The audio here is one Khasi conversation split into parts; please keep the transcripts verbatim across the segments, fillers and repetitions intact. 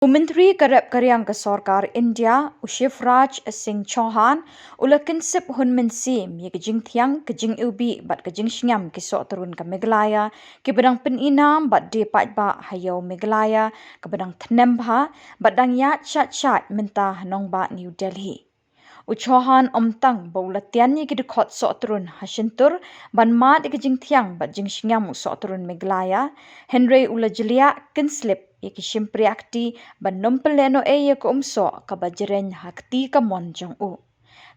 U Myntri ka rep ka riang ka sorkar India, u Shivraj Singh Chouhan, u la kynsip hun mynsiem ïa ka jingthiang, ka jingiwbih bad ka jingsngem ki sohtrun ka Meghalaya kiba dang pyni nam bad die paidbah ha ïew Meghalaya kaba dang thnem bha bad dang ïaid shait shait mynta ha nongbah New Delhi. U Chouhan ym tang ba u la tian ïa ki dkhot sohtrun ha shyntur ban mad ïa ka jingthiang bad jingsngem u sohtrun Meghalaya, hynrei u la jliah kynslip ïa ki shympriah kti ban nym pynlehnohei ïa ka umsoh kaba jreng ha kti kamon jong u.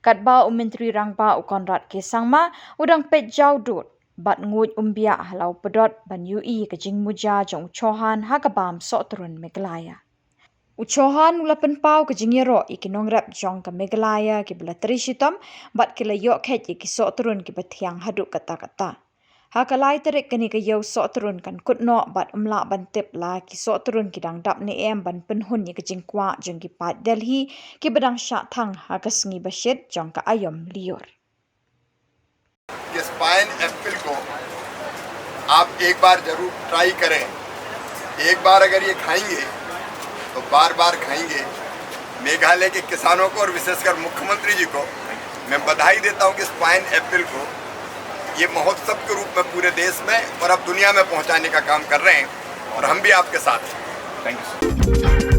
Katba u Myntri Rangbah u Conrad K Sangma u dang peit jaw dud bad nguid umbiah ha la u pdot ban ïohi ïa ka jingmuja jong u Chouhan ha ka bam sohtrun Meghalaya. U Chouhan u la pynpaw ka jingïaroh ïa ki nongrep jong ka Meghalaya kiba la trei shitom bad ki la ïoh kheit ïa ki sohtrun kiba thiang haduh katta katta. Ha ka lai tarik kane ka ïew sohtrun kan kut noh bad ym lah ban tip la ki sohtrun ki dang dap ne em ban pynhun ïa ka jingkwah jong ki paid Delhi kiba dang shah thang ha ka sngi ba shit jong ka aïom lyiur. इस पाइन एप्पल को आप एक बार जरूर ट्राई करें। एक बार अगर ये खाएंगे तो बार बार खाएंगे। मेघालय के किसानों को और विशेषकर मुख्यमंत्री जी को मैं बधाई देता हूं कि इस पाइन एप्पल को ये महोत्सव के रूप में पूरे देश में और अब दुनिया में पहुंचाने का काम कर रहे हैं और हम भी आपके साथ हैं। Thank you, sir.